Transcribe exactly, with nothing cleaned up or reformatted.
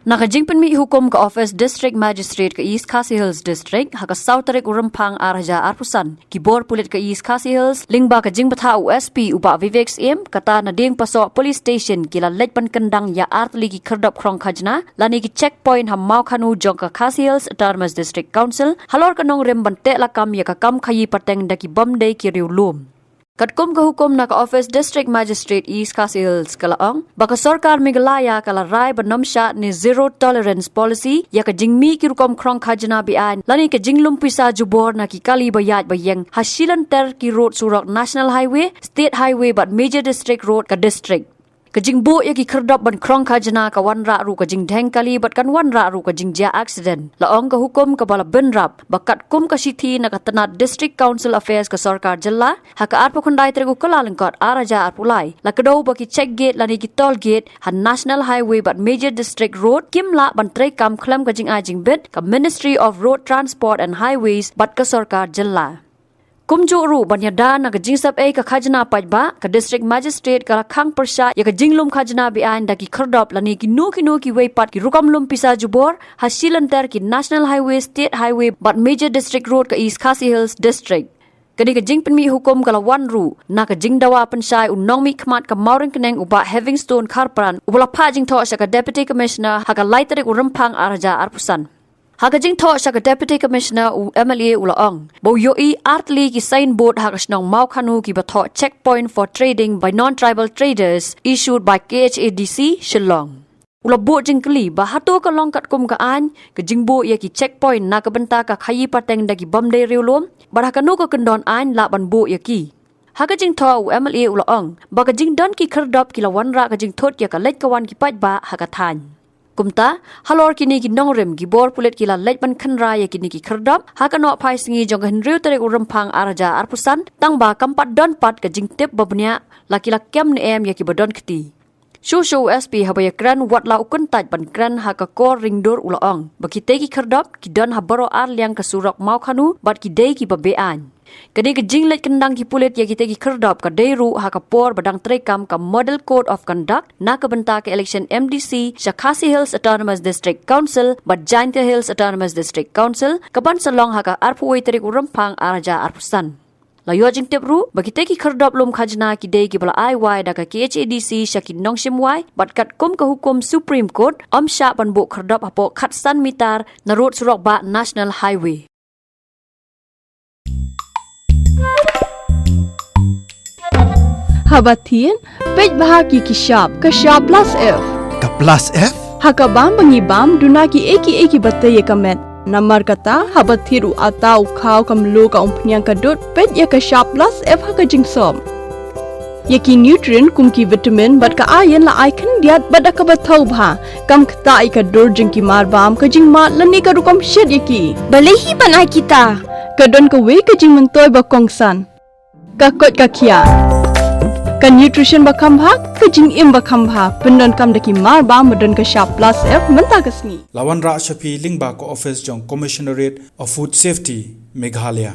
Na ka jingpynmih hukum ka Office District Magistrate ka East Khasi Hills District, ha ka saw tarik u Rymphang ar hajar arphew san, ki bor pulit ka East Khasi Hills, lyngba ka jingbthah u S P u Bah Vivek Syiem, kata na Diengpasoh Police Station ki la leit ban kyndang ïa artylli ki khyrdop khrong khajna, lane ki checkpoint ha Mawkhanu jong ka Khasi Hills Autonomous District Council, halor ka nongrim ban teh lakam ïa ka kam khaïi pateng da ki bym dei ki riewlum. Katkum ka hukum na ka Office District Magistrate East Khasi Hills ka la ong, ba ka sorkar Meghalaya ka la rai ban ym shah ne zero tolerance policy, ïa ka jingmih ki rukom khrong khajna be-aiñ, lane ka jinglum pisa jubor na ki kali ba ïaid ba ïeng, ha shilynter ki rud surok National Highway, State Highway bad Major District Road ka district. Ka jingbuh ïa ki khyrdop ban khrong khajna ka wanrah ruh ka jingdheng kali bad kan wanrah ruh ka jingjia accident. La ong ka hukum kaba la bynrap, ba katkum ka shithi na ka tnad District Council Affairs ka sorkar jylla, ha ka arphew khyndai tarik u Kyllalyngkot ar hajar arphew lai, la kdew ba ki check gate lane ki toll gate ha National Highway bad Major District Road kim lah ban treikam khlem ka jingai jingbit ka Ministry of Road Transport and Highways bad ka sorkar jylla. Kumjuh ruh ban ïada na ka jingsep ei ka khajna paidbah, ka District Magistrate ka la khang pyrshah ïa ka jinglum khajna be-aiñ da ki khyrdop lane kino kino kiwei pat ki rukom lum pisa jubor, ha shilynter ki National Highway, State Highway bad Major District Road ka East Khasi Hills District. Kane ka jingpynmih hukum ka la wan ruh na ka jingdawa pynshai u nongmihkhmat ka Mawryngkneng u Bah Heavingstone Kharpran, uba la phah jingthoh sha ka Deputy Commissioner ha ka lai tarik u Rymphang ar hajar arphew san. Ha ka jingthoh sha ka Deputy Commissioner, u M L A u la ong ba u ïohi artylli ki signboard ha ka shnong Mawkhanu kiba thoh Checkpoint for Trading by Non-Tribal Traders issued by K H A D C Shillong. U la buh jingkylli ba hato ka long katkum ka aiñ ka jingbuh ïa ki checkpoint na ka bynta ka khaïi pateng da ki bym dei riewlum, bad ha kano ka kyndon aiñ lah ban buh ïa ki. Ha ka jingthoh u M L A u la ong ba ka jingdon ki khyrdop ki la wanrah ka jingthut ïa ka leit ka wan ki paidbah ha ka thaiñ. Kumta, halor kine ki nongrim ki bor pulit ki la leit ban khynra ïa kine ki khyrdop ha ka nohphai sngi jong ka hynriew tarik u Rymphang ar hajar arphew san, tangba kam pat don pat ka jingtip ba bniah, la ki la kem ne em ïa kiba don kti. Shuh shuh u S P haba ïakren wat la u kyntait ban kren ha ka kor ringdur u la ong ba kitei ki khyrdop ki don ha baroh ar liang ka surok Mawkhanu bad ki dei kiba be-aiñ. Kane ka jingleit kyndang ki pulit ïa kitei ki khyrdop ka dei ruh ha ka por ba dang treikam ka Model Code of Conduct na ka bynta ka election M D C sha Khasi Hills Autonomous District Council bad Jaintia Hills Autonomous District Council, kaban sa long ha ka arphew wei tarik u Rymphang ar hajar arphew san. La ïoh jingtip ruh ba kitei ki khyrdop lum khajna ki dei kiba la ai wai da ka K H A D C sha ki nongshim wai, bad katkum ka hukum Supreme Court, ym shah ban buh khyrdop hapoh khatsan mitar na rud surok bah National Highway. Haba thied, peit bha ki ki shap, ka shap plus F. Ka plus F? Ha ka bam ba ngi bam, duna ki ei ki ei kiba tei ïa ka met. Namar kata, haba thied u atta u khaw ka mluh ka umphniang ka dud, peit ïa ka shap plus F ha ka jingsop. Ïa ki nutrient kum ki vitamin bad ka iron la ai khyndiat bad da kaba thaw bha. Kam ktah ïa ka dur jong ki mar bam, ka jingmad lane ka rukom shet ïa ki. Balei hi ban ai kita? Ka don kawei ka jingmyntoi ba kongsan. Ka koit ka khiah. Ka nutrition ba kham bha, ka jingim ba kham bha. Pyndonkam da ki mar bam ba don ka shap plus F mynta ka sngi. La wanrah sha phi lyngba ka office jong Commissionerate of Food Safety, Meghalaya.